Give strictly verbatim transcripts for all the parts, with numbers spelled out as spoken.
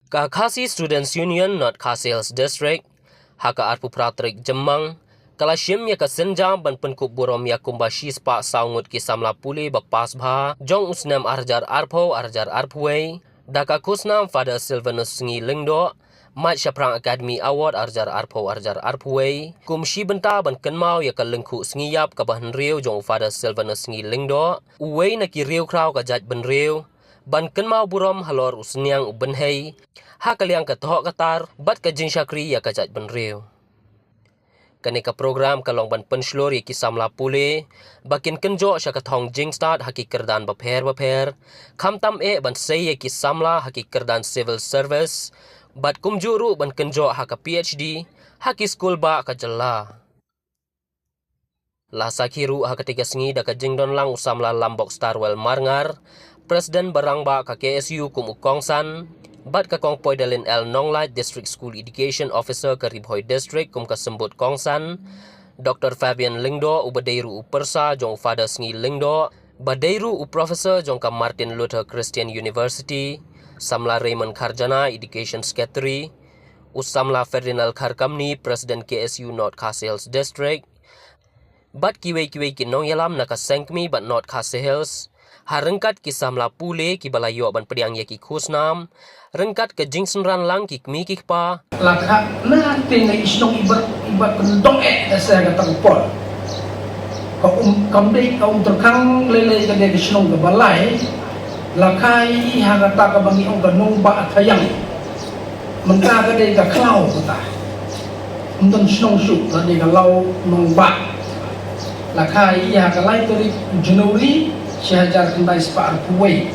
Ka Khasi Students Union North Khasi Hills District, ha ka arphew phra tarik Jymmang, ka la shim ïa ka sienjam ban pynkup burom ïa kumba shispah saw ngut ki samla pule ba pass bha jong u snem ar hajar arphew ar hajar arphew wei, da ka khusnam Father Sylvanus Sngi Lyngdoh, Mait Shaphrang Academy Award ar hajar arphew ar hajar arphew wei, kum shi bynta ban kynmaw ïa ka lyngkhuh sngi ïap kaba hynriew jong u Father Sylvanus Sngi Lyngdoh, uwei na ki riewkhraw ka jaitbynriew, ban kynmaw burom halor u synñiang u bynhei ha ka liang ka thoh ka tar bad ka jingshakri ïa ka jaitbynriew. Kane ka program ka long ban pynshlur ïa ki samla pule ba kin kynjoh sha ka thong jingstad ha ki kyrdan bapher bapher, khamtam eh ban sei ïa ki samla ha ki kyrdan civil service, bad kumjuh ruh ban kynjoh ha ka P H D ha ki skul bah ka jylla. La sakhi ruh ha katei ka sngi da ka jingdon lang u samla Lambok Starwell Marngar, President ba rangbah ka K S U kum u kongsan, bad ka Kong Poidalin L Nonglait, District School Education Officer ka Ri Bhoi District kum ka symbud kongsan, Doctor Fabian Lyngdoh uba dei ruh u pyrsa jong u Father Sngi Lyngdoh, ba dei ruh u professor jong ka Martin Luther Christian University, samla Raymond Kharjana, Education Secretary, u samla Ferdinand Kharkamni, President K S U North Khasi Hills District, bad kiwei kiwei ki nongïalam na ka seng kmie bad North Khasi Hills, ha ryngkat ki samla pule kiba la ïoh ban pdiang ïa ki khusnam ryngkat ka jingsynran lang ki kmie ki kpa. La kha na te na i shnong i bar, i bar kyndong eh da sa ka tang por. Ka um kam dei ka um tyrkhang lei lei ka dei ka shnong kaba lai. La kha i ha kata kaba ngi ong ka nongbah Thaiang. Mynta ka dei ka khlaw kata. Ym don shnong shuh, la dei ka law nongbah. La kha i ha ka lai tarik January shi hajar khyndai spah arphew wei.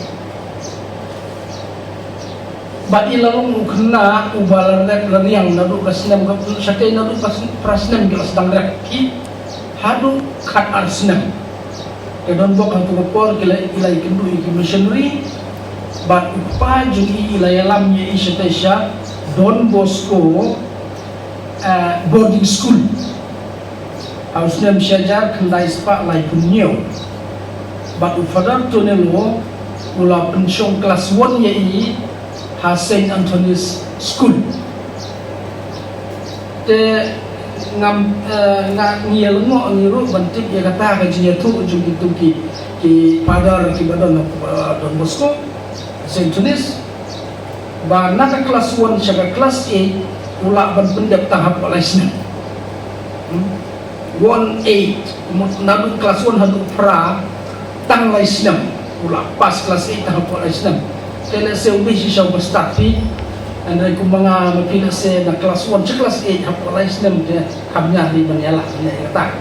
Bad i la long u khynnah uba la rep la riang naduh ka snem ka, shatei naduh ka sn-, phra snem ki la sdang rep ki haduh khat ar snem. Te don bok hangtu ka por ki la, ki la ïakynduh ïa ki missionary. Bad u kpa jong i i la ïalam ïa i shatei sha Don Bosco, eh, boarding school. Ha u snem shi hajar khyndai spah laiphew hynñiew. Bad u Father Tonello u la pynshong klas one ïa i ha Saint Anthony's School. Te ngam, eh, nga ngi ïa lyngngoh ngi ruh ban tip ïa kata ka jingïathuh jong kitu ki, ki father kiba don, eh, Don Bosco, Saint Anthony's. Ba na ka klas one sha ka klas eight u lah ban pyndep tang hapoh lai snem. Hmm? One eight, naduh klas one haduh phra, tang lai snem. U lah pass klas eight tang hapoh lai snem. Te lehse u bishop uba stad phi, hynrei kumba nga ma phi lehse na klas one sha klas eight hapoh lai snem te kam ïa ri ban ïalah ïa kata.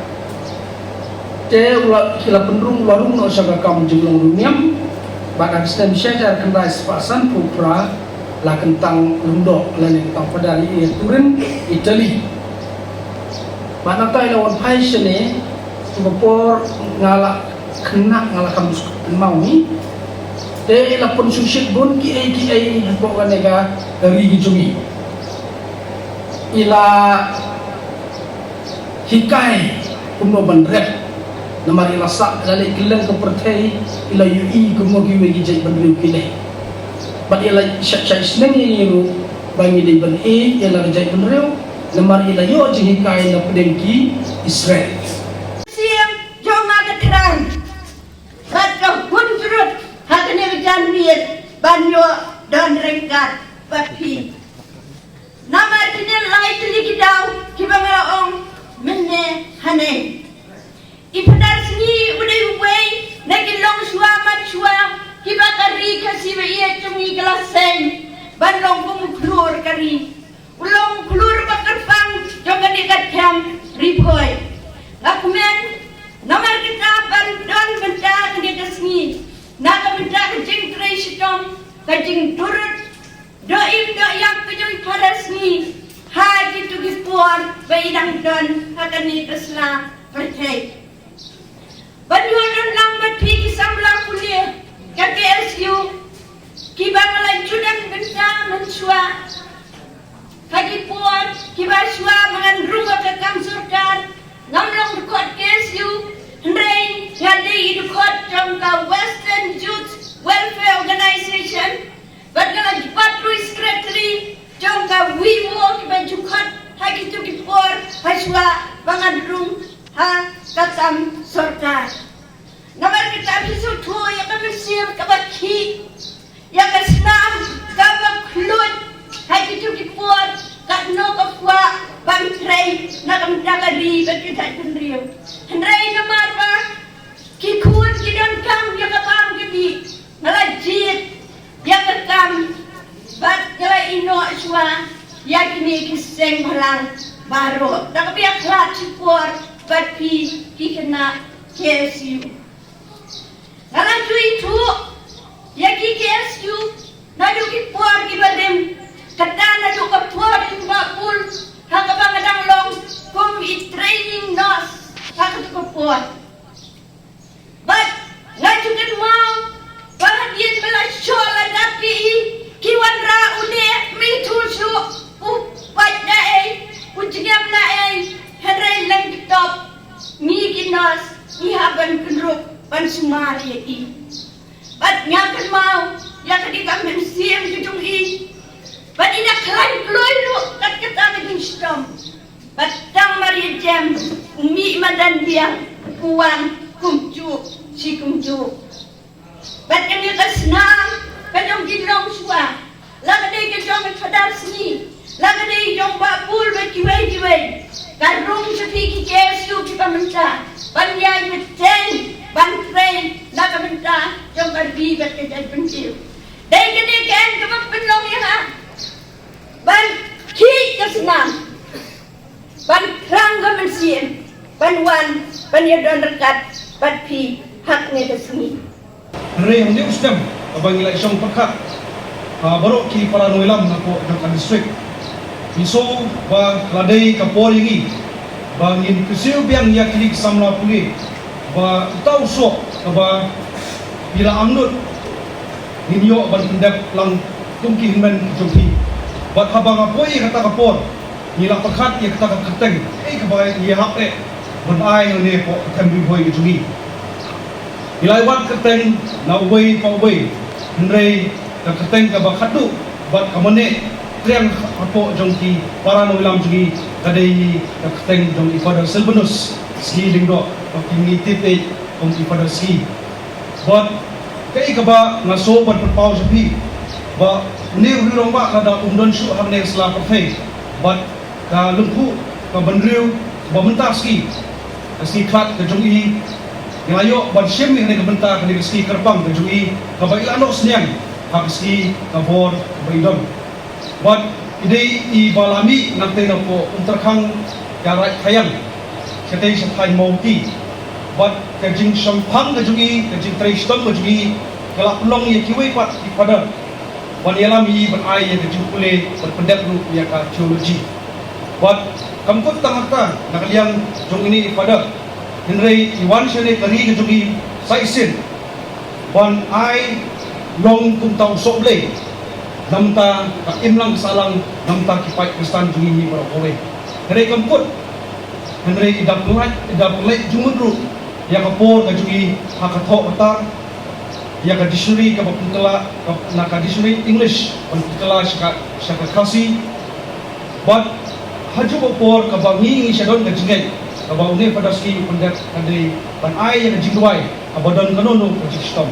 Te u la, ki la pynrung, u la rung noh sha ka kam jinglong riewniam. Bad ha ka snem shi hajar khyndai spah sanphew phra la kyntang Lyngdoh lane kyntang Father ïa Turin, Italy. Bad nangta i la wan phai shane, tu ka por nga la khynnah, nga la kham kynmaw hi. Te i la pynsngewsih bun kiei kiei hapoh kane ka ri ka jong i. I la hikai kumno ban rep. Namar i la sah, i la leit kylleng ka pyrthei, i la ïohi kumno kiwei ki jaitbynriew ki leh. Bad i la shah, shah sneng ïa ngi ruh ba ngi dei ban ïeit ïa la ka jaitbynriew. Namar i la ïoh jinghikai na pdeng ki Israel. Siem jong nga ka Trai, bad ka hun jrut ha kane ka janmiet ban ïoh don ryngkat bad phi. Namar kine lai tylli ki daw kiba nga la ong mynne hangne. I Phadar Sngi u dei uwei na ki longshuwa manshuwa kiba ka ri Khasi ba ïeit jong ngi ka la seng ban long kum u khlur ka ri. U long u khlur ba kyrpang jong kane ka them Ri Bhoi. Nga kmen namar kata ban don bynta kane ka sngi na ka bynta ka jingtrei shitom, ka jingdurut, doh im doh ïap ka jong i Phadar Sngi ha kitu ki por ba i dang don ha kane ka sla pyrthei. Ban ïoh don lang bad phi ki samla pule ka K S U kiba nga la ju don bynta mynshuwa ha ki por kiba shuwa ba ngan rung ha ka kam sorkar. Ngam long dkhot K S U, hynrei nga dei i dkhot jong ka Western Youth Welfare Organization. Bad nga la ju pat ruh i secretary da ka ri bad ka jaitbynriew. Hynrei namar ba ki khun ki donkam ïa ka bam ka dih, nga la jied ïa ka kam bad nga la ïehnoh shuwa ïa kine ki seng bhalang baroh. Da kaba ïakhlad shipor bad phi ki khynnah K S U. Nga la ju ithuh ïa ki K S U naduh ki por kiba rim, kata naduh ka por i Bah Pul, ha kaba nga dang long kum i training nurse ha kata ka por. Bad nga ju kynmaw ba hadien ba la shoh la dap ïa i, ki wanrah une, mynta shuh u pait na ei, u jingem na ei, hynrei lem ki top ngi ki nurse ngi hap ban kynrup ban sumar ïa i. Bad nga kynmaw ïa ka dei ka mynsiem ka jong i. Bad i da khlaiñ kloi ruh kat kata ka jingshitom. Bad tang mar ïa jem u mih madan biang, u wan kumjuh shi kumjuh. Bad kane ka snam ka jong ki longshuwa, la ka dei ka jong ka Khadar Sngi, la ka dei jong Bah Pul bad kiwei kiwei, ka rung sha phi ki K S U kiba mynta ban ïai bteng ban trei na ka bynta jong ka ri bad ka jaitbynriew. Dei kane ka kaba pynlong ïa nga ban khih ka snam, ban thrang ka mynsiem, ban wan ban ïadon ryngkat bad phi ha kane ka sngi. Hynrei hangne u snem kaba ngi la shong pyrkhat ha baroh ki para nongïalam na ka, na ka district, ngi sngew ba la dei ka por ïa ngi ba ngin kyrsiew biang ïa kine ki samla pule ba uta u soh kaba ngi la angnud ngin ïoh ban pyndep lang kum ki hynmen ki jong phi. Bad haba nga poi ïa kata ka por, ngi la pyrkhat ïa kata ka kyrteng, eh, kaba ngi hap eh ban ai hangne hapoh ka them Ri Bhoi ka jong ngi. Ngi la ai wad kyrteng na uwei pa uwei, hynrei ka kyrteng kaba khatduh bad kaba neh triang hapoh jong ki para nongïalam jong ngi ka dei ka kyrteng jong i Father Silvanus Sngi Lyngdoh, ba ki ngi tip eh kum i Father Sngi. Bad kaei kaba nga sngew ban pynpaw sha phi, ba une u rangbah lada um don shuh hangne ha sla pyrthei, bad ka lympung ka bynriew ba mynta ka sngi, ka sngi khlad ka jong i, ngi la ïoh ban shim ïa kane ka bynta, kane ka sngi kyrpang ka jong i kaba i la noh sniang ha ka sngi ka bor ba i don. Bad i dei i ba la mih nangtei na poh Umtyrkhang, ka Raid Khayang, shatei sha thaiñ Mawti. Bad ka jingshongphang ka jong i, ka jingtrei shitom ka jong i, ka la pynlong ïa kiwei pat ki father ban ïalam ïa i ban ai ïa ka jingpule ban pyndep ruh ïa ka theology. Bad kam kut tang kata na ka liang jong ine i father, hynrei i wan shane ka ri ka jong i sa shisien ban ai long kum uta u sohblei na bynta ka imlang ka sahlang na bynta ki paid Khristan jong ngi baroh kawei. Hynrei kam kut, hynrei i da pynlait, i da pynlait jingmut ruh ïa ka por ka jong i ha ka thoh ka tar ïa ka dictionary kaba pynkylla, ka, na ka dictionary English ban pynkylla sha ka, sha ka Khasi. Bad ha kajuh ka por kaba ngi, ngi sha don ka jingngeit kaba une Father Sngi u pyndep ka dei ban ai ïa ka jingduwai kaba don kano kano ka jingshitom.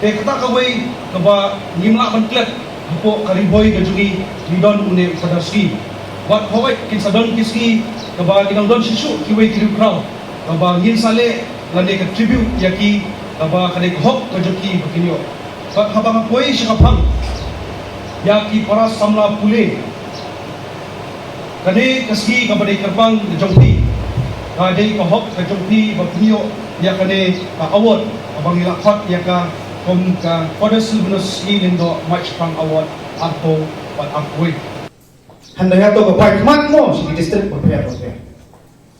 Te kata kawei kaba ngim lah ban klet hapoh ka Ri Bhoi ka jong ngi, ngi don une u Father Sngi. Bad hooid kin sa don ki sngi kaba kin nang don shisha kiwei ki riewkhraw kaba ngin sa leh lane ka tribute ïa ki, kaba ka dei ka hok ka jong ki ba kin ïoh. Bad haba nga poi sha ka phang ïa ki para samla pule, kane ka sngi kaba dei kyrpang ka jong phi, ka dei ka hok ka jong phi ba phin ïoh ïa kane ka award kaba ngi la khot ïa ka kum ka Father Silvanus Sngi Lyngdoh Mike Shaphrang Award arphew bad arphew wei. Hynrei hato ka bai khmat mo sha ki district bapher bapher,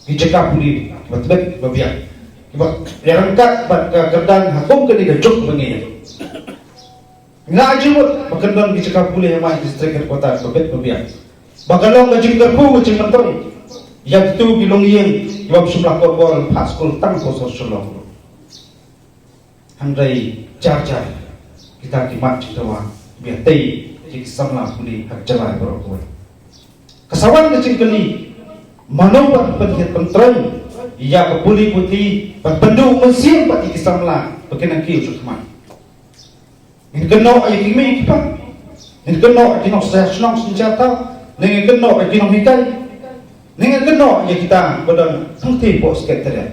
ki jaka pule ba tbit ba biang, kiba ïaryngkat bad ka kyrdan ha kum kane ka juk ba ngi ïa. Nga ju mut ba kan don ki jaka pule ha my district headquarter ba bit ba biang, ba ka long ka jingkyrkhu ka jingmyntoi ïa kitu ki longïing kiba bym shym la kot bor, phah skul tang ko sor Shillong. Hynrei jar jar kita ki mat jingdawa ba ïatei ki samla pule ha ka jylla baroh kawei. Ka sa wan ka jingkylli, mano ban pynhiar pyntrei ïa ka pule puthi ban pynduh mynsiem bad ïa ki samla ba kin nang kiew shakhmat? Ngin kynnoh ïa ki kmie ki kpa, ngin kynnoh ïa ki nongshai shnong synshar thaw, ne ngin kynnoh ïa ki nonghikai? Nga kynnoh ïa kita ba don hangtei hapoh Secretariat.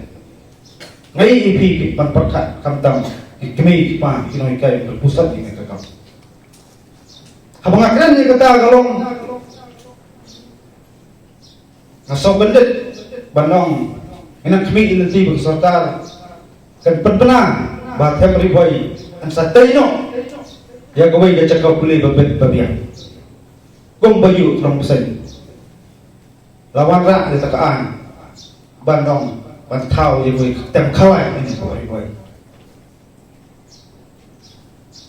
Nga ïohi ïa phi ki ban pyrkhat khamtam ki kmie ki kpa ki nonghikai ba pynpusat ïa ka kam. Haba nga kren ïa kata ka long, nga sngewbha ban ong, ngi nang khmih ïa lynti ba ka sorkar kan pynbna ba ha Them Ri Bhoi yn sa tei noh ïa kawei ka jaka pule ba bit ba biang. Kumba ïoh u nongpynseng la wanrah ïa ka aiñ ban ong ban thaw ïa kawei ka Them Khalai ha Them Ri Bhoi.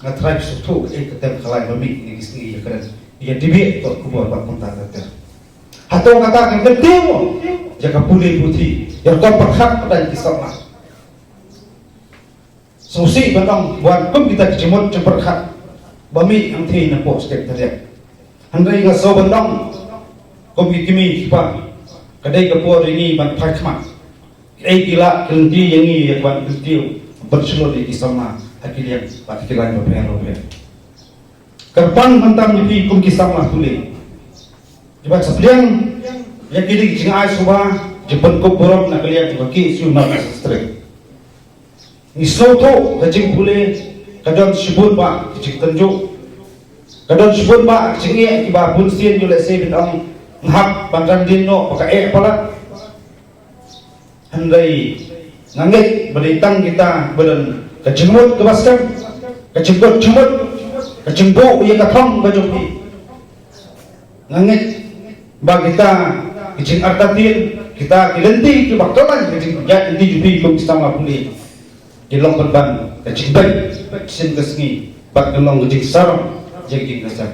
Nga trai sngewthuh kaei ka Them Khalai ba mih ïa ki sngi ïa kren, ïa dibit to khubor ba kumta ter ter. Hato kata ka kyntiew ïa ka pule puthi, ïa ka pyrkhat pateng ki samla? Sngewsih ban ong ba wan kum kita ki jingmut jingpyrkhat ba mih hangthie napoh Secretariat. Hynrei nga sngewbha ban ong kum ki kmie ki kpa, ka dei ka por ïa ngi ban phai khmat. Kiei ki lah ki lynti ïa ngi ïa ka ban kyntiew ban shlur ïa ki samla ha ki liang bad ki line bapher bapher. Kyrpang khamtam ïa phi kum ki samla pule, ki ban sa pdiang ïa kine ki jingai sngewbha jingpynkup burom na ka liang jong ka K S U North West District. Ngi sngewthuh ka jingpule ka don shibun bah ki jingtynjuh, ka don shibun bah ki jingeh kiba bunsien ïoh lehse ban ong nga hap ban ran dien noh ba ka eh palat. Hynrei nga ngeit ba dei tang kita ba don ka jingmut kaba skhem, ka jingkut jingmut, ka jingbuh ïa ka thong ka jong phi. Nga ngeit ba kita ki jingartatien, kita ki lynti kiba kylla ka jingïaid lynti jong phi kum ki samla pule, ki long pynban ka jingbeit shisien ka sngi bad ka long ka jingsarong jingkynsan.